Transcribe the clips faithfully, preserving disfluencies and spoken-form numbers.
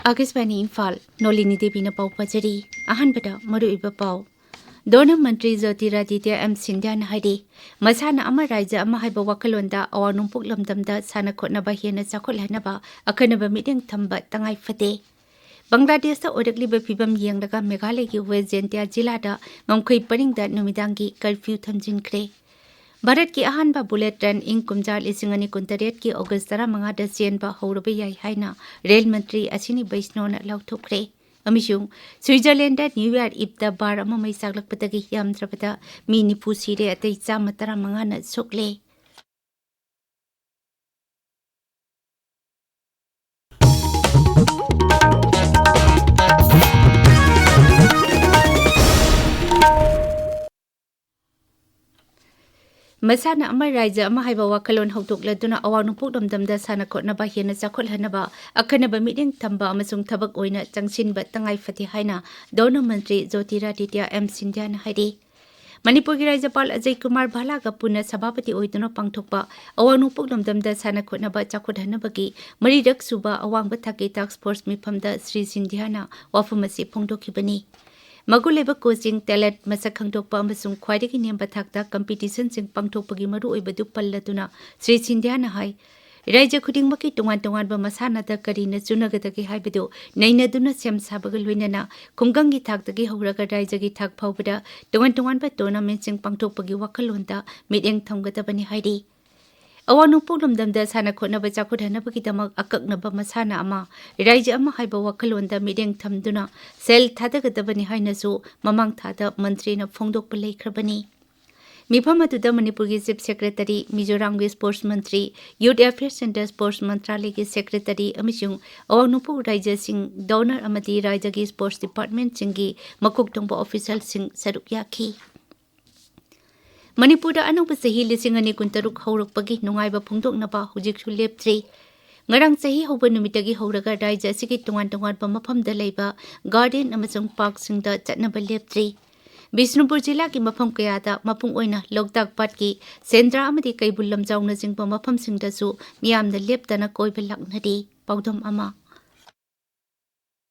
ꯑꯥꯀꯥꯁꯕꯥꯅꯤ ꯏꯝꯐꯥꯜ, ꯅꯣꯂꯤꯅꯤ ꯗꯦꯕꯤꯅ ꯄꯥꯎ ꯄꯥꯖꯔꯤ꯫ ꯑꯍꯥꯟꯕꯗ ꯃꯔꯨꯑꯣꯏꯕ ꯄꯥꯎ꯫ ꯗꯣꯅꯔ ꯃꯟꯇ꯭ꯔꯤ ꯖꯣꯇꯤꯔꯥꯗꯤꯇ꯭ꯌ ꯑꯦꯝ ꯁꯤꯟꯙ꯭ꯌꯥꯅ ꯍꯥꯏꯔꯤ, ꯃꯁꯥꯅ ꯑꯃ ꯔꯥꯏꯖ꯭ꯌ ꯑꯃ ꯍꯥꯏꯕ ꯋꯥꯈꯜꯂꯣꯟꯗ ꯑꯋꯥꯡ ꯅꯣꯡꯄꯣꯛ ꯂꯝꯗꯝꯗ ꯁꯥꯟꯅ ꯈꯣꯠꯅꯕ ꯍꯦꯟꯅ ꯆꯥꯎꯈꯠꯍꯟꯅꯕ ꯑꯈꯟꯅꯕ ꯃꯤꯠꯌꯦꯡ ꯊꯝꯕ ꯇꯉꯥꯏ ꯐꯗꯦ꯫ ꯕꯪꯒ꯭ꯂꯥꯗꯦꯁꯇ ꯑꯣꯏꯔꯛꯂꯤꯕ ꯐꯤꯚꯝ ꯌꯦꯡꯂꯒ ꯃꯦꯘꯥꯂꯌꯒꯤ ꯋꯦꯁ ꯖꯌꯟꯇꯤꯌꯥ ꯖꯤꯂꯥꯗ ꯉꯝꯈꯩ ꯄꯔꯤꯡꯗ ꯅꯨꯃꯤꯗꯥꯡꯒꯤ ꯀꯔꯐ꯭ꯌꯨ ꯊꯝꯖꯤꯟꯈ꯭ꯔꯦ꯫ ꯚꯥꯔꯠꯀꯤ ꯑꯍꯥꯟꯕ ꯕꯨꯂꯦꯠ ꯇ꯭ꯔꯦꯟ ꯏꯪ ꯀꯨꯝꯖꯥ ꯂꯤꯁꯤꯡ ꯑꯅꯤ ꯀꯨꯟꯇꯔꯦꯠꯀꯤ ꯑꯣꯒꯁ ꯇꯔꯥꯃꯉꯥꯗ ꯆꯦꯟꯕ ꯍꯧꯔꯕ ꯌꯥꯏ ꯍꯥꯏꯅ ꯔꯦꯜ ꯃꯟꯇ꯭ꯔꯤ ꯑꯁ꯭ꯋꯤꯅꯤ ꯕꯩꯁꯅꯣꯅ ꯂꯥꯎꯊꯣꯛꯈ꯭ꯔꯦ꯫ ꯑꯃꯁꯨꯡ ꯁ꯭ꯋꯤꯖꯔꯂꯦꯟꯗ ꯅ꯭ꯌꯨ ꯏꯌꯥꯔ ꯏꯚꯇ ꯕꯥꯔ ꯑꯃ ꯃꯩ ꯆꯥꯛꯂꯛꯄꯗꯒꯤ ꯌꯥꯝꯗ꯭ꯔꯕꯗ ꯃꯤ ꯅꯤꯐꯨ ꯁꯤꯔꯦ, ꯑꯇꯩ ꯆꯥꯝꯃ ꯇꯔꯥꯃꯉꯥꯅ ꯁꯣꯛꯂꯦ꯫ ꯃꯁꯥꯟꯅ ꯑꯃ, ꯔꯥꯏꯖ꯭ꯌ ꯑꯃ ꯍꯥꯏꯕ ꯋꯥꯈꯜꯂꯣꯟ ꯍꯧꯗꯣꯛꯂꯗꯨꯅ ꯑꯋꯥꯡ ꯅꯣꯡꯄꯣꯛ ꯂꯝꯗꯝꯗ ꯁꯥꯟꯅ ꯈꯣꯠꯅꯕ ꯍꯦꯟꯅ ꯆꯥꯎꯈꯠꯍꯟꯅꯕ ꯑꯈꯟꯅꯕ ꯃꯤꯠꯌꯦꯡ ꯊꯝꯕ ꯑꯃꯁꯨꯡ ꯊꯕꯛ ꯑꯣꯏꯅ ꯆꯪꯁꯤꯟꯕ ꯇꯉꯥꯏ ꯐꯗꯦ ꯍꯥꯏꯅ ꯗꯣꯅꯔ ꯃꯟꯇ꯭ꯔꯤ ꯖꯣꯇꯤꯔꯥꯗꯤꯇ꯭ꯌ ꯑꯦꯝ ꯁꯤꯟꯙ꯭ꯌꯥꯅ ꯍꯥꯏꯔꯤ꯫ ꯃꯅꯤꯄꯨꯔꯒꯤ ꯔꯥꯖ꯭ꯌꯄꯥꯜ ꯑꯖꯌ ꯀꯨꯃꯥꯔ ꯚꯥꯂꯥꯒ ꯄꯨꯟꯅ ꯁꯚꯥꯄꯇꯤ ꯑꯣꯏꯗꯨꯅ ꯄꯥꯡꯊꯣꯛꯄ ꯑꯋꯥꯡ ꯅꯣꯡꯄꯣꯛ ꯂꯝꯗꯝꯗ ꯁꯥꯟꯅ ꯈꯣꯠꯅꯕ ꯆꯥꯎꯈꯠꯍꯟꯅꯕꯒꯤ ꯃꯔꯤꯔꯛ ꯁꯨꯕ ꯑꯋꯥꯡꯕ ꯊꯥꯛꯀꯤ ꯇꯥꯁ꯭ꯛ ꯐꯣꯔꯁ ꯃꯤꯐꯝꯗ ꯁ꯭ꯔꯤ ꯁꯤꯟꯙ꯭ꯌꯥꯅ ꯋꯥꯐꯝ ꯑꯁꯤ ꯐꯣꯡꯗꯣꯛꯈꯤꯕꯅꯤ꯫ ꯃꯒꯨꯟ ꯂꯩꯕ ꯀꯣꯆꯤꯡ, ꯇꯦꯂꯦꯟꯠ, ꯃꯁꯛ ꯈꯪꯗꯣꯛꯄ ꯑꯃꯁꯨꯡ ꯈ꯭ꯋꯥꯏꯗꯒꯤ ꯅꯦꯝꯕ ꯊꯥꯛꯇ ꯀꯝꯄꯤꯇꯤꯁꯟꯁꯤꯡ ꯄꯥꯡꯊꯣꯛꯄꯒꯤ ꯃꯔꯨꯑꯣꯏꯕꯗꯨ ꯄꯜꯂꯗꯨꯅ ꯁ꯭ꯔꯤ ꯁꯤꯟꯙ꯭ꯌꯥꯅ ꯍꯥꯏ, ꯔꯥꯖ꯭ꯌ ꯈꯨꯗꯤꯡꯃꯛꯀꯤ ꯇꯣꯉꯥꯟ ꯇꯣꯉꯥꯟꯕ ꯃꯁꯥꯟꯅꯗ ꯀꯔꯤꯅ ꯆꯨꯅꯒꯗꯒꯦ ꯍꯥꯏꯕꯗꯨ ꯅꯩꯅꯗꯨꯅ ꯁꯦꯝ ꯁꯥꯕꯒ ꯂꯣꯏꯅꯅ ꯈꯨꯡꯒꯪꯒꯤ ꯊꯥꯛꯇꯒꯤ ꯍꯧꯔꯒ ꯔꯥꯖ꯭ꯌꯒꯤ ꯊꯥꯛ ꯐꯥꯎꯕꯗ ꯇꯣꯉꯥꯟ ꯇꯣꯉꯥꯟꯕ ꯇꯣꯔꯅꯥꯃꯦꯟꯠꯁꯤꯡ ꯄꯥꯡꯊꯣꯛꯄꯒꯤ ꯋꯥꯈꯜꯂꯣꯟꯗ ꯃꯤꯠꯌꯦꯡ ꯊꯝꯒꯗꯕꯅꯤ ꯍꯥꯏꯔꯤ꯫ ꯑꯋꯥꯡ ꯅꯣꯡꯄꯣꯛ ꯂꯝꯗꯝꯗ ꯁꯥꯟꯅ ꯈꯣꯠꯅꯕ ꯆꯥꯎꯈꯠꯍꯟꯅꯕꯒꯤꯗꯃꯛ ꯑꯀꯛꯅꯕ ꯃꯁꯥꯟꯅ ꯑꯃ, ꯔꯥꯖ꯭ꯌ ꯑꯃ ꯍꯥꯏꯕ ꯋꯥꯈꯜꯂꯣꯟꯗ ꯃꯤꯠꯌꯦꯡ ꯊꯝꯗꯨꯅ ꯁꯦꯜ ꯊꯥꯗꯒꯗꯕꯅꯤ ꯍꯥꯏꯅꯁꯨ ꯃꯃꯥꯡ ꯊꯥꯗ ꯃꯟꯇ꯭ꯔꯤꯅ ꯐꯣꯡꯗꯣꯛꯄ ꯂꯩꯈ꯭ꯔꯕꯅꯤ꯫ ꯃꯤꯐꯝ ꯑꯗꯨꯗ ꯃꯅꯤꯄꯨꯔꯒꯤ ꯆꯤꯐ ꯁꯦꯀ꯭ꯔꯦꯇꯔꯤ, ꯃꯤꯖꯣꯔꯥꯝꯒꯤ ꯁ꯭ꯄꯣꯔꯠꯁ ꯃꯟꯇ꯭ꯔꯤ, ꯌꯨꯊ ꯑꯦꯐꯤꯌꯔꯁ ꯑꯦꯟ ꯁ꯭ꯄꯣꯔꯠꯁ ꯃꯟꯇ꯭ꯔꯥꯂꯌꯒꯤ ꯁꯦꯀ꯭ꯔꯦꯇꯔꯤ ꯑꯃꯁꯨꯡ ꯑꯋꯥꯡ ꯅꯣꯡꯄꯣꯛ ꯔꯥꯖ꯭ꯌꯁꯤꯡ ꯗꯣꯅꯔ ꯑꯃꯗꯤ ꯔꯥꯖ꯭ꯌꯒꯤ ꯁ꯭ꯄꯣꯔꯠꯁ ꯗꯤꯄꯥꯔꯠꯃꯦꯟꯠꯁꯤꯡꯒꯤ ꯃꯀꯣꯛ ꯊꯣꯡꯕ ꯑꯣꯐꯤꯁꯤꯌꯦꯜꯁꯤꯡ ꯁꯔꯨꯛ ꯌꯥꯈꯤ꯫ ꯃꯅꯤꯄꯨꯔꯗ ꯑꯅꯧꯕ ꯆꯍꯤ ꯂꯤꯁꯤꯡ ꯑꯅꯤ ꯀꯨꯟꯇꯔꯨꯛ ꯍꯧꯔꯛꯄꯒꯤ ꯅꯨꯡꯉꯥꯏꯕ ꯐꯣꯡꯗꯣꯛꯅꯕ ꯍꯧꯖꯤꯛꯁꯨ ꯂꯦꯞꯇ꯭ꯔꯤ꯫ ꯉꯔꯥꯡ ꯆꯍꯤ ꯍꯧꯕ ꯅꯨꯃꯤꯠꯇꯒꯤ ꯍꯧꯔꯒ ꯔꯥꯖ꯭ꯌ ꯑꯁꯤꯒꯤ ꯇꯣꯉꯥꯟ ꯇꯣꯉꯥꯟꯕ ꯃꯐꯝꯗ ꯂꯩꯕ ꯒꯥꯔꯗꯦꯟ ꯑꯃꯁꯨꯡ ꯄꯥꯔꯛꯁꯤꯡꯗ ꯆꯠꯅꯕ ꯂꯦꯞꯇ꯭ꯔꯤ꯫ ꯕꯤꯁꯅꯨꯄꯨꯔ ꯖꯤꯂꯥꯒꯤ ꯃꯐꯝ ꯀꯌꯥꯗ, ꯃꯄꯨꯡ ꯑꯣꯏꯅ ꯂꯣꯛꯇꯥꯛ ꯄꯥꯠꯀꯤ ꯁꯦꯟꯗ꯭ꯔꯥ ꯑꯃꯗꯤ ꯀꯩꯕꯨꯜ ꯂꯝꯖꯥꯎꯅꯆꯤꯡꯕ ꯃꯐꯝꯁꯤꯡꯗꯁꯨ ꯃꯤꯌꯥꯝꯅ ꯂꯦꯞꯇꯅ ꯀꯣꯏꯕ ꯂꯥꯛꯅꯔꯤ꯫ ꯄꯥꯎꯗꯝ ꯑꯃ꯫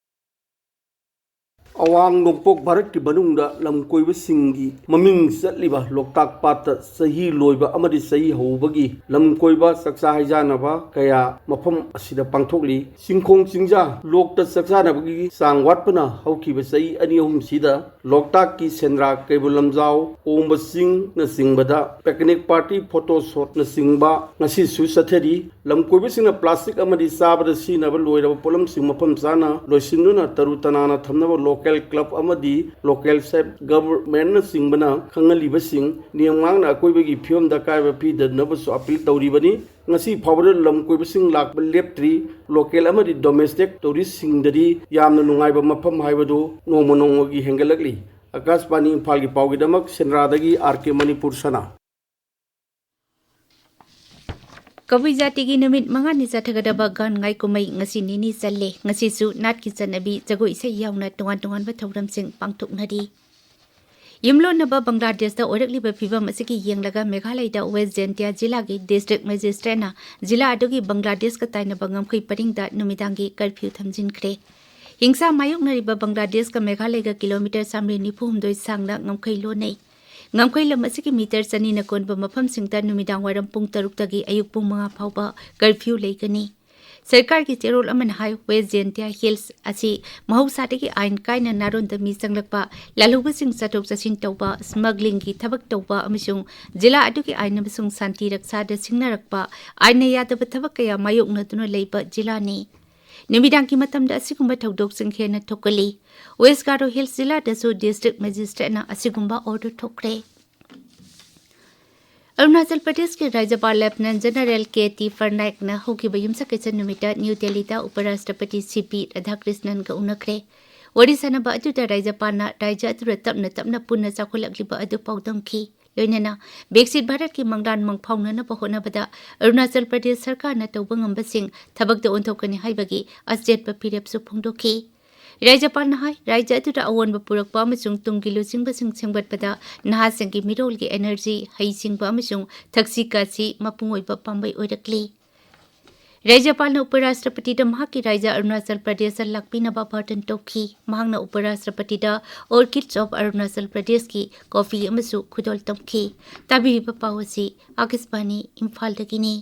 ꯑꯋꯥꯡ ꯅꯣꯡꯄꯣꯛ ꯚꯥꯔꯠꯀꯤ ꯃꯅꯨꯡꯗ ꯂꯝ ꯀꯣꯏꯕꯁꯤꯡꯒꯤ ꯃꯃꯤꯡ ꯆꯠꯂꯤꯕ ꯂꯣꯛꯇꯥꯛ ꯄꯥꯠꯇ ꯆꯍꯤ ꯂꯣꯏꯕ ꯑꯃꯗꯤ ꯆꯍꯤ ꯍꯧꯕꯒꯤ ꯂꯝ ꯀꯣꯏꯕ ꯆꯥꯛꯆꯥ ꯍꯩꯖꯥꯅꯕ ꯀꯌꯥ ꯃꯐꯝ ꯑꯁꯤꯗ ꯄꯥꯡꯊꯣꯛꯂꯤ꯫ ꯆꯤꯡꯈꯣꯡ ꯆꯤꯡꯖꯥ ꯂꯣꯛꯇ ꯆꯥꯛꯆꯥꯅꯕꯒꯤ ꯆꯥꯡ ꯋꯥꯠꯄꯅ ꯍꯧꯈꯤꯕ ꯆꯍꯤ ꯑꯅꯤ ꯑꯍꯨꯝꯁꯤꯗ ꯂꯣꯛꯇꯥꯛꯀꯤ ꯁꯦꯟꯗ꯭ꯔꯥ, Keibul Lamjao, ꯑꯣꯝꯕ ꯆꯤꯡꯅꯆꯤꯡꯕꯗ picnic party, photo shotꯅꯆꯤꯡꯕ ꯉꯁꯤꯁꯨ ꯆꯠꯊꯔꯤ꯫ ꯂꯝꯀꯣꯏꯕꯁꯤꯡꯅ plastic ꯑꯃꯗꯤ ꯆꯥꯕꯗ ꯁꯤꯖꯤꯟꯅꯕ ꯂꯣꯏꯔꯕ ꯄꯣꯠꯂꯝꯁꯤꯡ ꯃꯐꯝ ꯆꯥꯅ ꯂꯣꯏꯁꯤꯟꯗꯨꯅ ꯇꯔꯨ ꯇꯅꯥꯟꯅ ꯊꯝꯅꯕ local club ꯑꯃꯗꯤ local self governmentꯅꯆꯤꯡꯕꯅ ꯈꯪꯍꯜꯂꯤꯕꯁꯤꯡ ꯅꯤꯌꯝ ꯉꯥꯛꯅ ꯑꯀꯣꯏꯕꯒꯤ ꯐꯤꯕꯝꯗ ꯑꯀꯥꯏꯕ ꯄꯤꯗꯅꯕꯁꯨ appeal ꯇꯧꯔꯤꯕꯅꯤ꯫ ꯉꯁꯤ ꯐꯥꯎꯕꯗ ꯂꯝ ꯀꯣꯏꯕꯁꯤꯡ ꯂꯥꯛꯄ ꯂꯦꯞꯇ꯭ꯔꯤ꯫ Local ꯑꯃꯗꯤ domestic touristꯁꯤꯡꯗꯗꯤ ꯌꯥꯝꯅ ꯅꯨꯡꯉꯥꯏꯕ ꯃꯐꯝ ꯍꯥꯏꯕꯗꯨ ꯅꯣꯡꯃ ꯅꯣꯡꯃꯒꯤ ꯍꯦꯟꯒꯠꯂꯛꯂꯤ꯫ ꯑꯀꯥꯁꯕꯥꯅꯤ ꯏꯝꯐꯥꯜꯒꯤ ꯄꯥꯎꯒꯤꯗꯃꯛ ꯁꯦꯟꯗ꯭ꯔꯥꯗꯒꯤ ꯑꯥꯔ ꯀꯦ ꯃꯅꯤꯄꯨꯔ ꯁꯅꯥ꯫ ꯀꯕꯨꯏ ꯖꯥꯇꯤꯒꯤ ꯅꯨꯃꯤꯠ ꯃꯉꯥꯅꯤ ꯆꯠꯊꯒꯗꯕ ꯒꯥꯟ ꯉꯥꯏ ꯀꯨꯝꯍꯩ ꯉꯁꯤ ꯅꯤꯅꯤ ꯆꯜꯂꯦ꯫ ꯉꯁꯤꯁꯨ ꯅꯥꯠꯀꯤ ꯆꯠꯅꯕꯤ, ꯖꯒꯣꯏ ꯏꯁꯩ ꯌꯥꯎꯅ ꯇꯣꯉꯥꯟ ꯇꯣꯉꯥꯟꯕ ꯊꯧꯔꯝꯁꯤꯡ ꯄꯥꯡꯊꯣꯛꯅꯔꯤ꯫ ꯌꯨꯝꯂꯣꯟꯅꯕ ꯕꯪꯒ꯭ꯂꯥꯗꯦꯁꯇ ꯑꯣꯏꯔꯛꯂꯤꯕ ꯐꯤꯕꯝ ꯑꯁꯤꯒꯤ ꯌꯦꯡꯂꯒ ꯃꯦꯘꯥꯂꯌꯗ ꯋꯦꯁ ꯖꯌꯟꯇꯤꯌꯥ ꯖꯤꯂꯥꯒꯤ ꯗꯤꯁꯇ꯭ꯔꯤꯛ ꯃꯦꯖꯤꯁꯇ꯭ꯔꯦꯠꯅ ꯖꯤꯂꯥ ꯑꯗꯨꯒꯤ ꯕꯪꯒ꯭ꯂꯥꯗꯦꯁꯀ ꯇꯥꯏꯅꯕ ꯉꯝꯈꯩ ꯄꯔꯤꯡꯗ ꯅꯨꯃꯤꯗꯥꯡꯒꯤ ꯀꯔꯐ꯭ꯌꯨ ꯊꯝꯖꯤꯟꯈ꯭ꯔꯦ꯫ ꯍꯤꯡꯁꯥ ꯃꯥꯌꯣꯛꯅꯔꯤꯕ ꯕꯪꯒ꯭ꯂꯥꯗꯦꯁꯀ ꯃꯦꯘꯥꯂꯌꯒ ꯀꯤꯂꯣꯃꯤꯇꯔ ꯆꯥꯃꯔꯤ ꯅꯤꯐꯨ ꯍꯨꯝꯗꯣꯏ ꯁꯥꯡꯅ ꯉꯝꯈꯩ ꯂꯣꯟꯅꯩ꯫ ꯉꯝꯈꯩ ꯂꯝ ꯑꯁꯤꯒꯤ ꯃꯤꯇꯔ ꯆꯅꯤꯅ ꯀꯣꯟꯕ ꯃꯐꯝꯁꯤꯡꯗ ꯅꯨꯃꯤꯗꯥꯡ ꯋꯥꯏꯔꯝ ꯄꯨꯡ ꯇꯔꯨꯛꯇꯒꯤ ꯑꯌꯨꯛ ꯄꯨꯡ ꯃꯉꯥ ꯐꯥꯎꯕ ꯀꯔꯐ꯭ꯌꯨ ꯂꯩꯒꯅꯤ꯫ ꯁꯔꯀꯥꯔꯒꯤ ꯆꯦꯔꯣꯜ ꯑꯃꯅ ꯍꯥꯏ, ꯋꯦꯁ ꯖꯌꯟꯇꯤꯌꯥ ꯍꯤꯜꯁ ꯑꯁꯤ ꯃꯍꯧꯁꯥꯗꯒꯤ ꯑꯥꯏꯟ ꯀꯥꯏꯅ ꯅꯥꯔꯣꯟꯗ ꯃꯤ ꯆꯪꯂꯛꯄ, ꯂꯥꯜꯍꯧꯕꯁꯤꯡ ꯆꯠꯊꯣꯛ ꯆꯠꯁꯤꯟ ꯇꯧꯕ, smuggling ꯒꯤ ꯊꯕꯛ ꯇꯧꯕ ꯑꯃꯁꯨꯡ ꯖꯤꯂꯥ ꯑꯗꯨꯒꯤ ꯑꯥꯏꯟ ꯑꯃꯁꯨꯡ ꯁꯥꯟꯇꯤ ꯔꯛꯁꯥꯗ ꯁꯤꯡꯅꯔꯛꯄ, ꯑꯥꯏꯟꯅ ꯌꯥꯗꯕ ꯊꯕꯛ ꯀꯌꯥ ꯃꯥꯌꯣꯛꯅꯗꯨꯅ ꯂꯩꯕ ꯖꯤꯂꯥꯅꯤ꯫ ꯅꯨꯃꯤꯗꯥꯡꯒꯤ ꯃꯇꯝꯗ ꯑꯁꯤꯒꯨꯝꯕ ꯊꯧꯗꯣꯛꯁꯤꯡ ꯍꯦꯟꯅ ꯊꯣꯛꯀꯜꯂꯤ꯫ ꯋꯦꯁ ꯒꯥꯔꯣ ꯍꯤꯜꯁ ꯖꯤꯂꯥꯗꯁꯨ ꯗꯤꯁꯇ꯭ꯔꯤꯛ ꯃꯦꯖꯤꯁꯇ꯭ꯔꯦꯠꯅ ꯑꯁꯤꯒꯨꯝꯕ ꯑꯣꯔꯗꯔ ꯊꯣꯛꯈ꯭ꯔꯦ꯫ ꯑꯔꯨꯅꯥꯆꯜ ꯄ꯭ꯔꯗꯦꯁꯀꯤ ꯔꯥꯖ꯭ꯌꯄꯥꯜ ꯂꯦꯐꯇꯤꯅꯦꯟ ꯖꯦꯅꯔꯦꯜ ꯀꯦ ꯇꯤ ꯐꯔꯅꯥꯏꯛꯅ ꯍꯧꯈꯤꯕ ꯌꯨꯝꯁꯀꯩꯁ ꯅꯨꯃꯤꯠꯇ ꯅ꯭ꯌꯨ ꯗꯦꯜꯂꯤꯗ ꯎꯄꯔꯥꯁꯇ꯭ꯔꯄꯇꯤ ꯁꯤ ꯄꯤ ꯔꯥꯙꯥꯀ꯭ꯔꯤꯁꯅꯟꯒ ꯎꯅꯈ꯭ꯔꯦ꯫ ꯋꯥꯔꯤ ꯁꯥꯅꯕ ꯑꯗꯨꯗ ꯔꯥꯖ꯭ꯌꯄꯥꯜꯅ ꯔꯥꯖ꯭ꯌ ꯑꯗꯨꯗ ꯇꯞꯅ ꯇꯞꯅ ꯄꯨꯟꯅ ꯆꯥꯎꯈꯠꯂꯛꯂꯤꯕ ꯑꯗꯨ ꯄꯥꯎꯗꯝꯈꯤ꯫ ꯂꯣꯏꯅꯅ ꯕꯤꯛꯁꯤꯠ ꯚꯥꯔꯠꯀꯤ ꯃꯪꯂꯥꯟ ꯃꯪꯐꯥꯎꯅꯅꯕ ꯍꯣꯠꯅꯕꯗ ꯑꯔꯨꯅꯥꯆꯜ ꯄ꯭ꯔꯗꯦꯁ ꯁꯔꯀꯥꯔꯅ ꯇꯧꯕ ꯉꯝꯕꯁꯤꯡ ꯊꯕꯛꯇ ꯑꯣꯟꯊꯣꯛꯀꯅꯤ ꯍꯥꯏꯕꯒꯤ ꯑꯆꯦꯠꯄ ꯐꯤꯔꯦꯞꯁꯨ ꯐꯣꯡꯗꯣꯛꯈꯤ꯫ ꯔꯥꯖ꯭ꯌꯄꯥꯜꯅ ꯍꯥꯏ, ꯔꯥꯖ꯭ꯌ ꯑꯗꯨꯗ ꯑꯑꯣꯟꯕ ꯄꯨꯔꯛꯄ ꯑꯃꯁꯨꯡ ꯇꯨꯡꯒꯤ ꯂꯨꯆꯤꯡꯕꯁꯤꯡ ꯁꯦꯝꯒꯠꯄꯗ ꯅꯍꯥꯁꯤꯡꯒꯤ ꯃꯤꯔꯣꯜꯒꯤ energy, ꯍꯩꯁꯤꯡꯕ ꯑꯃꯁꯨꯡ ꯊꯛꯁꯤ ꯈꯥꯁꯤ ꯃꯄꯨꯡ ꯑꯣꯏꯕ ꯄꯥꯝꯕꯩ ꯑꯣꯏꯔꯛꯂꯤ꯫ ꯔꯥꯖ꯭ꯌꯄꯥꯜꯅ ꯎꯄꯔꯥꯁꯇ꯭ꯔꯄꯇꯤꯗ ꯃꯍꯥꯛꯀꯤ ꯔꯥꯖ꯭ꯌ ꯑꯔꯨꯅꯥꯆꯜ ꯄ꯭ꯔꯗꯦꯁꯇ ꯂꯥꯛꯄꯤꯅꯕ ꯕꯥꯔꯇꯟ ꯇꯧꯈꯤ꯫ ꯃꯍꯥꯛꯅ ꯎꯄꯔꯥꯁꯇ꯭ꯔꯄꯇꯤꯗ Orchids of Arunachal Pradeshꯀꯤ ꯀꯣꯐꯤ ꯑꯃꯁꯨ ꯈꯨꯗꯣꯜ ꯇꯝꯈꯤ꯫ ꯇꯥꯕꯤꯔꯤꯕ ꯄꯥꯎ ꯑꯁꯤ ꯑꯥꯀꯥꯁꯕꯥꯅꯤ ꯏꯝꯐꯥꯜꯗꯒꯤꯅꯤ꯫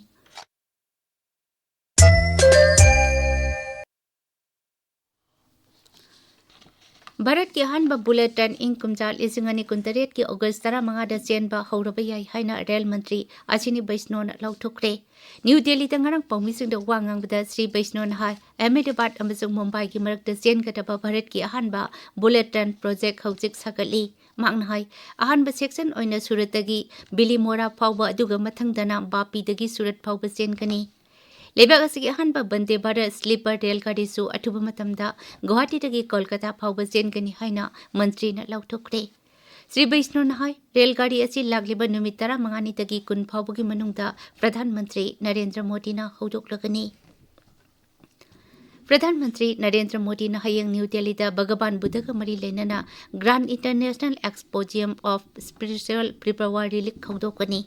ꯚꯥꯔꯠꯀꯤ ꯑꯍꯥꯟꯕ bullet train ꯏꯪ ꯀꯨꯝꯖꯥ ꯂꯤꯁꯤꯡ ꯑꯅꯤ ꯀꯨꯟꯇꯔꯦꯠꯀꯤ ꯑꯣꯒꯁ ꯇꯔꯥꯃꯉꯥꯗ ꯆꯦꯟꯕ ꯍꯧꯔꯕ ꯌꯥꯏ ꯍꯥꯏꯅ ꯔꯦꯜ ꯃꯟꯇ꯭ꯔꯤ ꯑꯁꯤꯅꯤ ꯕꯩꯁꯅꯣꯅ ꯂꯥꯎꯊꯣꯛꯈ꯭ꯔꯦ꯫ ꯅ꯭ꯌꯨ ꯗꯦꯜꯂꯤꯗ ꯉꯔꯥꯡ ꯄꯥꯎꯃꯤꯁꯤꯡꯗ ꯋꯥ ꯉꯥꯡꯕꯗ ꯁ꯭ꯔꯤ ꯕꯩꯁꯅꯣꯅ ꯍꯥꯏ, ꯑꯍꯃꯦꯗꯕꯥꯗ ꯑꯃꯁꯨꯡ ꯃꯨꯝꯕꯥꯏꯒꯤ ꯃꯔꯛꯇ ꯆꯦꯟꯒꯗꯕ ꯚꯥꯔꯠꯀꯤ ꯑꯍꯥꯟꯕ bullet train project ꯍꯧꯖꯤꯛ ꯁꯥꯒꯠꯂꯤ꯫ ꯃꯍꯥꯛꯅ ꯍꯥꯏ, ꯑꯍꯥꯟꯕ section ꯑꯣꯏꯅ ꯁꯨꯔꯠꯇꯒꯤ ꯕꯤꯂꯤꯃꯣꯔꯥ ꯐꯥꯎꯕ, ꯑꯗꯨꯒ ꯃꯊꯪꯗꯅ ꯕꯥꯄꯤꯗꯒꯤ ꯁꯨꯔꯠ ꯐꯥꯎꯕ ꯆꯦꯟꯒꯅꯤ꯫ ꯂꯩꯕꯥꯛ ꯑꯁꯤꯒꯤ ꯑꯍꯥꯟꯕ ꯕꯟꯗꯦ ꯚꯥꯔꯠ sleeper ꯔꯦꯜ ꯒꯥꯔꯤꯁꯨ ꯑꯊꯨꯕ ꯃꯇꯝꯗ ꯒꯨꯋꯥꯍꯥꯇꯤꯗꯒꯤ ꯀꯣꯜꯀꯇꯥ ꯐꯥꯎꯕ ꯆꯦꯟꯒꯅꯤ ꯍꯥꯏꯅ ꯃꯟꯇ꯭ꯔꯤꯅ ꯂꯥꯎꯊꯣꯛꯈ꯭ꯔꯦ꯫ ꯁ꯭ꯔꯤ ꯕꯩꯁꯅꯣꯅ ꯍꯥꯏ, ꯔꯦꯜ ꯒꯥꯔꯤ ꯑꯁꯤ ꯂꯥꯛꯂꯤꯕ ꯅꯨꯃꯤꯠ ꯇꯔꯥꯃꯉꯥꯅꯤꯗꯒꯤ ꯀꯨꯟ ꯐꯥꯎꯕꯒꯤ ꯃꯅꯨꯡꯗ ꯄ꯭ꯔꯙꯥꯟ ꯃꯟꯇ꯭ꯔꯤ ꯅꯔꯦꯟꯗ꯭ꯔ ꯃꯣꯗꯤꯅ ꯍꯧꯗꯣꯛꯂꯒꯅꯤ꯫ ꯄ꯭ꯔꯙꯥꯟ ꯃꯟꯇ꯭ꯔꯤ ꯅꯔꯦꯟꯗ꯭ꯔ ꯃꯣꯗꯤꯅ ꯍꯌꯦꯡ ꯅ꯭ꯌꯨ ꯗꯦꯜꯂꯤꯗ ꯚꯒꯕꯥꯟ ꯕꯨꯙꯒ ꯃꯔꯤ ꯂꯩꯅꯅ Grand International Exposium of Spiritual Pripawa Relic ꯍꯧꯗꯣꯛꯀꯅꯤ꯫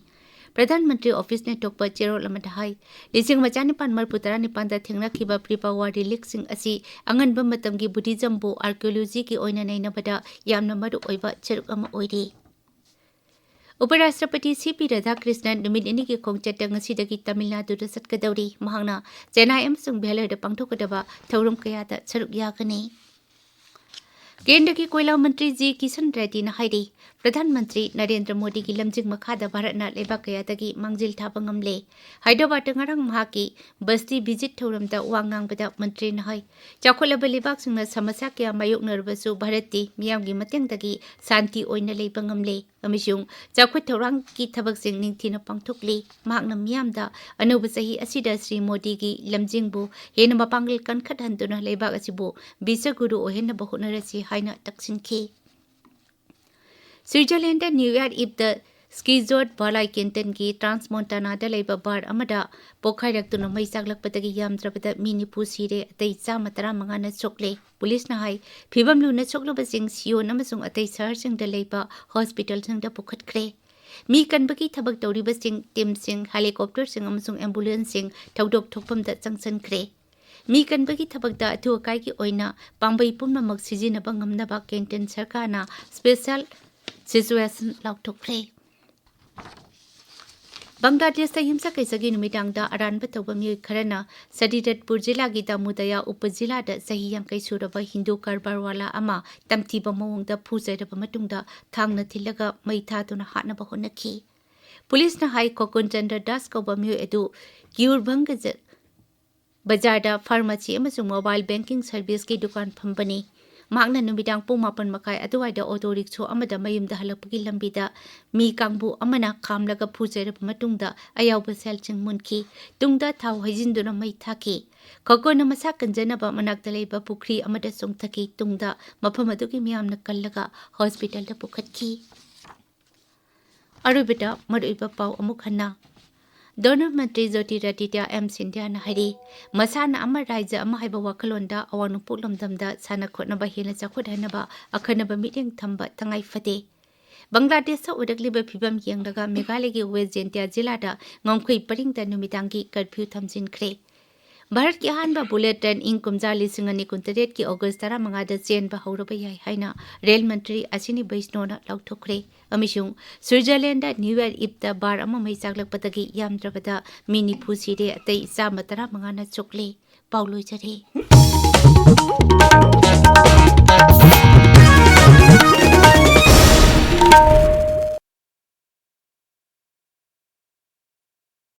Pradhan Mantri ꯑꯣꯐꯤꯁꯅ ꯊꯣꯛꯄ ꯆꯦꯔꯣꯜ ꯑꯃꯗ ꯍꯥꯏ, ꯂꯤꯁꯤꯡ ꯑꯃ ꯆꯥꯅꯤꯄꯥꯟ ꯃꯔꯤꯐꯨ ꯇꯔꯥꯅꯤꯄꯥꯟꯗ ꯊꯦꯡꯅꯈꯤꯕ ꯄ꯭ꯔꯤꯄꯥꯋꯥ relicsꯁꯤꯡ ꯑꯁꯤ ꯑꯉꯟꯕ ꯃꯇꯝꯒꯤ ꯕꯨꯙꯤꯖꯝꯕꯨ archaeologyꯒꯤ ꯑꯣꯏꯅ ꯅꯩꯅꯕꯗ ꯌꯥꯝꯅ ꯃꯔꯨꯑꯣꯏꯕ ꯁꯔꯨꯛ ꯑꯃ ꯑꯣꯏꯔꯤ꯫ ꯎꯄꯔꯥꯁꯇ꯭ꯔꯄꯇꯤ ꯁꯤ ꯄꯤ ꯔꯥꯙꯥꯀ꯭ꯔꯤꯁꯅꯟ ꯅꯨꯃꯤꯠ ꯅꯤꯅꯤꯒꯤ ꯈꯣꯡꯆꯠꯇ ꯉꯁꯤꯗꯒꯤ ꯇꯥꯃꯤꯜ ꯅꯥꯗꯨꯗ ꯆꯠꯀꯗꯧꯔꯤ꯫ ꯃꯍꯥꯛꯅ ꯆꯦꯟꯅꯥꯏ ꯑꯃꯁꯨꯡ ꯚꯦꯂꯔꯗ ꯄꯥꯡꯊꯣꯛꯀꯗꯕ ꯊꯧꯔꯝ ꯀꯌꯥꯗ ꯁꯔꯨꯛ ꯌꯥꯒꯅꯤ꯫ ꯀꯦꯟꯗ꯭ꯔꯒꯤ ꯀꯣꯏꯂꯥ ꯃꯟꯇ꯭ꯔꯤ ꯖꯤ ꯀꯤꯁꯟ ꯔꯦꯗꯗꯤꯅ ꯍꯥꯏꯔꯤ, ꯄ꯭ꯔꯙꯥꯟ ꯃꯟꯇ꯭ꯔꯤ ꯅꯔꯦꯟꯗ꯭ꯔ ꯃꯣꯗꯤꯒꯤ ꯂꯝꯖꯤꯡ ꯃꯈꯥꯗ ꯚꯥꯔꯠꯅ ꯂꯩꯕꯥꯛ ꯀꯌꯥꯗꯒꯤ ꯃꯥꯡꯖꯤꯜ ꯊꯥꯕ ꯉꯝꯂꯦ꯫ ꯍꯥꯏꯗ꯭ꯔꯕꯥꯗꯇ ꯉꯔꯥꯡ ꯃꯍꯥꯛꯀꯤ ꯕꯁꯇꯤ visit ꯊꯧꯔꯝꯗ ꯋꯥ ꯉꯥꯡꯕꯗ ꯃꯟꯇ꯭ꯔꯤꯅ ꯍꯥꯏ, ꯆꯥꯎꯈꯠꯂꯕ ꯂꯩꯕꯥꯛꯁꯤꯡꯅ ꯁꯃꯁ꯭ꯌꯥ ꯀꯌꯥ ꯃꯥꯌꯣꯛꯅꯔꯕꯁꯨ ꯚꯥꯔꯠꯇꯤ ꯃꯤꯌꯥꯝꯒꯤ ꯃꯇꯦꯡꯗꯒꯤ ꯁꯥꯟꯇꯤ ꯑꯣꯏꯅ ꯂꯩꯕ ꯉꯝꯂꯦ ꯑꯃꯁꯨꯡ ꯆꯥꯎꯈꯠ ꯊꯧꯔꯥꯡꯒꯤ ꯊꯕꯛꯁꯤꯡ ꯅꯤꯡꯊꯤꯅ ꯄꯥꯡꯊꯣꯛꯂꯤ꯫ ꯃꯍꯥꯛꯅ ꯃꯤꯌꯥꯝꯗ ꯑꯅꯧꯕ ꯆꯍꯤ ꯑꯁꯤꯗ ꯁ꯭ꯔꯤ ꯃꯣꯗꯤꯒꯤ ꯂꯝꯖꯤꯡꯕꯨ ꯍꯦꯟꯅ ꯃꯄꯥꯡꯒꯜ ꯀꯟꯈꯠꯍꯟꯗꯨꯅ ꯂꯩꯕꯥꯛ ꯑꯁꯤꯕꯨ ꯕꯤꯁ꯭ꯋꯒꯨꯔꯨ ꯑꯣꯏꯍꯟꯅꯕ ꯍꯣꯠꯅꯔꯁꯤ ꯍꯥꯏꯅ ꯇꯛꯁꯤꯟꯈꯤ꯫ ꯁ꯭ꯋꯤꯖꯔꯂꯦꯟꯗ ꯅ꯭ꯌꯨ ꯏꯌꯔ ꯏꯚꯇ ꯁ꯭ꯀꯤꯖꯣꯔꯠ ꯚꯥꯂꯥꯏ ꯀꯦꯟꯇꯟꯒꯤ ꯇ꯭ꯔꯥꯟꯁ ꯃꯣꯟꯇꯥꯅꯥꯗ ꯂꯩꯕ ꯕꯥꯔ ꯑꯃꯗ ꯄꯣꯈꯥꯏꯔꯛꯇꯨꯅ ꯃꯩ ꯆꯥꯛꯂꯛꯄꯗꯒꯤ ꯌꯥꯝꯗ꯭ꯔꯕꯗ ꯃꯤ ꯅꯤꯐꯨ ꯁꯤꯔꯦ, ꯑꯇꯩ ꯆꯥꯝꯃ ꯇꯔꯥꯃꯉꯥꯅ ꯁꯣꯛꯂꯦ꯫ ꯄꯨꯂꯤꯁꯅ ꯍꯥꯏ, ꯐꯤꯚꯝ ꯂꯨꯅ ꯁꯣꯛꯂꯕꯁꯤꯡ ꯁꯤꯌꯣꯟ ꯑꯃꯁꯨꯡ ꯑꯇꯩ ꯁꯍꯔꯁꯤꯡꯗ ꯂꯩꯕ ꯍꯣꯁꯄꯤꯇꯥꯜꯁꯤꯡꯗ ꯄꯨꯈꯠꯈ꯭ꯔꯦ꯫ ꯃꯤ ꯀꯟꯕꯒꯤ ꯊꯕꯛ ꯇꯧꯔꯤꯕꯁꯤꯡ, ꯇꯤꯝꯁꯤꯡ, ꯍꯦꯂꯤꯀꯣꯞꯇꯔꯁꯤꯡ ꯑꯃꯁꯨꯡ ꯑꯦꯝꯕꯨꯂꯦꯟꯁꯁꯤꯡ ꯊꯧꯗꯣꯛ ꯊꯣꯛꯐꯝꯗ ꯆꯪꯁꯤꯟꯈ꯭ꯔꯦ꯫ ꯃꯤ ꯀꯟꯕꯒꯤ ꯊꯕꯛꯇ ꯑꯊꯨ ꯑꯀꯥꯏꯒꯤ ꯑꯣꯏꯅ ꯄꯥꯝꯕꯩ ꯄꯨꯝꯅꯃꯛ ꯁꯤꯖꯤꯟꯅꯕ ꯉꯝꯅꯕ ꯀꯦꯟꯇꯟ ꯁꯔꯀꯥꯔꯅ ꯁ꯭ꯄꯦꯁꯦꯜ ꯁꯤꯆꯨꯋꯦꯁꯟ ꯂꯥꯎꯊꯣꯛꯈ꯭ꯔꯦ꯫ ꯕꯪꯒ꯭ꯂꯥꯗꯦꯁꯇ ꯌꯨꯝꯁꯀꯩꯁꯒꯤ ꯅꯨꯃꯤꯗꯥꯡꯗ ꯑꯔꯥꯟꯕ ꯇꯧꯕ ꯃꯤꯑꯣꯏ ꯈꯔꯅ ꯁꯔꯤꯔꯠꯄꯨꯔ ꯖꯤꯂꯥꯒꯤ ꯗꯥꯃꯨꯗꯌꯥ ꯎꯄ ꯖꯤꯂꯥꯗ ꯆꯍꯤ ꯌꯥꯡꯈꯩ ꯁꯨꯔꯕ ꯍꯤꯟꯗꯨ ꯀꯔꯕꯥꯔꯋꯥꯂꯥ ꯑꯃ ꯇꯝꯊꯤꯕ ꯃꯑꯣꯡꯗ ꯐꯨ ꯆꯩꯔꯕ ꯃꯇꯨꯡꯗ ꯊꯥꯡꯅ ꯊꯤꯜꯂꯒ ꯃꯩ ꯊꯥꯗꯨꯅ ꯍꯥꯠꯅꯕ ꯍꯣꯠꯅꯈꯤ꯫ ꯄꯨꯂꯤꯁꯅ ꯍꯥꯏ, ꯈꯣꯀꯨꯟ ꯆꯟꯗ꯭ꯔ ꯗꯥꯁ ꯀꯧꯕ ꯃꯤꯑꯣꯏ ꯑꯗꯨ ꯀ꯭ꯌꯨꯔꯚꯪꯒ ꯖ-, ꯕꯖꯥꯔꯗ ꯐꯥꯔꯃꯥꯁꯤ ꯑꯃꯁꯨꯡ ꯃꯣꯕꯥꯏꯜ ꯕꯦꯡꯀꯤꯡ ꯁꯔꯚꯤꯁꯀꯤ ꯗꯨꯀꯥꯟ ꯐꯝꯕꯅꯤ꯫ ꯃꯍꯥꯛꯅ ꯅꯨꯃꯤꯗꯥꯡ ꯄꯨꯡ ꯃꯥꯄꯟ ꯃꯈꯥꯏ ꯑꯗꯨꯋꯥꯏꯗ ꯑꯣꯇꯣ ꯔꯤꯛꯁꯣ ꯑꯃꯗ ꯃꯌꯨꯝꯗ ꯍꯜꯂꯛꯄꯒꯤ ꯂꯝꯕꯤꯗ ꯃꯤ ꯀꯥꯡꯕꯨ ꯑꯃꯅ ꯈꯥꯝꯂꯒ ꯐꯨ ꯆꯩꯔꯕ ꯃꯇꯨꯡꯗ ꯑꯌꯥꯎꯕ ꯁꯦꯜꯁꯤꯡ ꯃꯨꯟꯈꯤ꯫ ꯇꯨꯡꯗ ꯊꯥꯎ ꯍꯩꯖꯤꯟꯗꯨꯅ ꯃꯩ ꯊꯥꯈꯤ꯫ ꯈꯣꯀꯣꯟꯅ ꯃꯁꯥ ꯀꯟꯖꯅꯕ ꯃꯅꯥꯛꯇ ꯂꯩꯕ ꯄꯨꯈ꯭ꯔꯤ ꯑꯃꯗ ꯆꯣꯡꯊꯈꯤ꯫ ꯇꯨꯡꯗ ꯃꯐꯝ ꯑꯗꯨꯒꯤ ꯃꯤꯌꯥꯝꯅ ꯀꯜꯂꯒ ꯍꯣꯁꯄꯤꯇꯥꯜꯗ ꯄꯨꯈꯠꯈꯤ꯫ ꯑꯔꯣꯏꯕꯗ ꯃꯔꯨꯑꯣꯏꯕ ꯄꯥꯎ ꯑꯃꯨꯛ ꯍꯟꯅ꯫ ꯙꯣꯔꯅ ꯃꯟꯇ꯭ꯔꯤ ꯖꯣꯇꯤꯔꯥꯗꯤꯇ꯭ꯌ ꯑꯦꯝ ꯁꯤꯟꯙ꯭ꯌꯥꯅ ꯍꯥꯏꯔꯤ, ꯃꯁꯥꯟꯅ ꯑꯃ ꯔꯥꯏꯖ꯭ꯌ ꯑꯃ ꯍꯥꯏꯕ ꯋꯥꯈꯜꯂꯣꯟꯗ ꯑꯋꯥꯡ ꯅꯣꯡꯄꯣꯛ ꯂꯝꯗꯝꯗ ꯁꯥꯟꯅ ꯈꯣꯠꯅꯕ ꯍꯦꯟꯅ ꯆꯥꯎꯈꯠꯍꯟꯅꯕ ꯑꯈꯟꯅꯕ ꯃꯤꯠꯌꯦꯡ ꯊꯝꯕ ꯇꯉꯥꯏ ꯐꯗꯦ꯫ ꯕꯪꯒ꯭ꯂꯥꯗꯦꯁꯇ ꯑꯣꯏꯔꯛꯂꯤꯕ ꯐꯤꯕꯝ ꯌꯦꯡꯂꯒ ꯃꯦꯘꯥꯂꯌꯒꯤ ꯋꯦꯁ ꯖꯦꯟꯇꯤꯌꯥ ꯖꯤꯂꯥꯗ ꯉꯝꯈꯩ ꯄꯔꯤꯡꯗ ꯅꯨꯃꯤꯗꯥꯡꯒꯤ ꯀꯔꯐ꯭ꯌꯨ ꯊꯝꯖꯤꯟꯈ꯭ꯔꯦ꯫ ꯚꯥꯔꯠꯀꯤ ꯑꯍꯥꯟꯕ ꯕꯨꯂꯦꯠ ꯇ꯭ꯔꯦꯟ ꯏꯪ ꯀꯨꯝꯖꯥ ꯂꯤꯁꯤꯡ ꯑꯅꯤ ꯀꯨꯟꯇꯔꯦꯠꯀꯤ ꯑꯣꯒꯁ ꯇꯔꯥꯃꯉꯥꯗ ꯆꯦꯟꯕ ꯍꯧꯔꯕ ꯌꯥꯏ ꯍꯥꯏꯅ ꯔꯦꯜ ꯃꯟꯇ꯭ꯔꯤ ꯑꯁꯤꯅꯤ ꯕꯩꯁꯅꯣꯅ ꯂꯥꯎꯊꯣꯛꯈ꯭ꯔꯦ꯫ ꯑꯃꯁꯨꯡ ꯁ꯭ꯋꯤꯖꯔꯂꯦꯟꯗ ꯅ꯭ꯌꯨ ꯏꯌꯔ ꯏꯞꯇ ꯕꯥꯔ ꯑꯃ ꯃꯩ ꯆꯥꯛꯂꯛꯄꯗꯒꯤ ꯌꯥꯝꯗ꯭ꯔꯕꯗ ꯃꯤ ꯅꯤꯐꯨ ꯁꯤꯔꯦ, ꯑꯇꯩ ꯆꯥꯝꯃ ꯇꯔꯥꯃꯉꯥꯅ ꯁꯣꯛꯂꯦ꯫ ꯄꯥꯎ ꯂꯣꯏꯖꯔꯦ꯫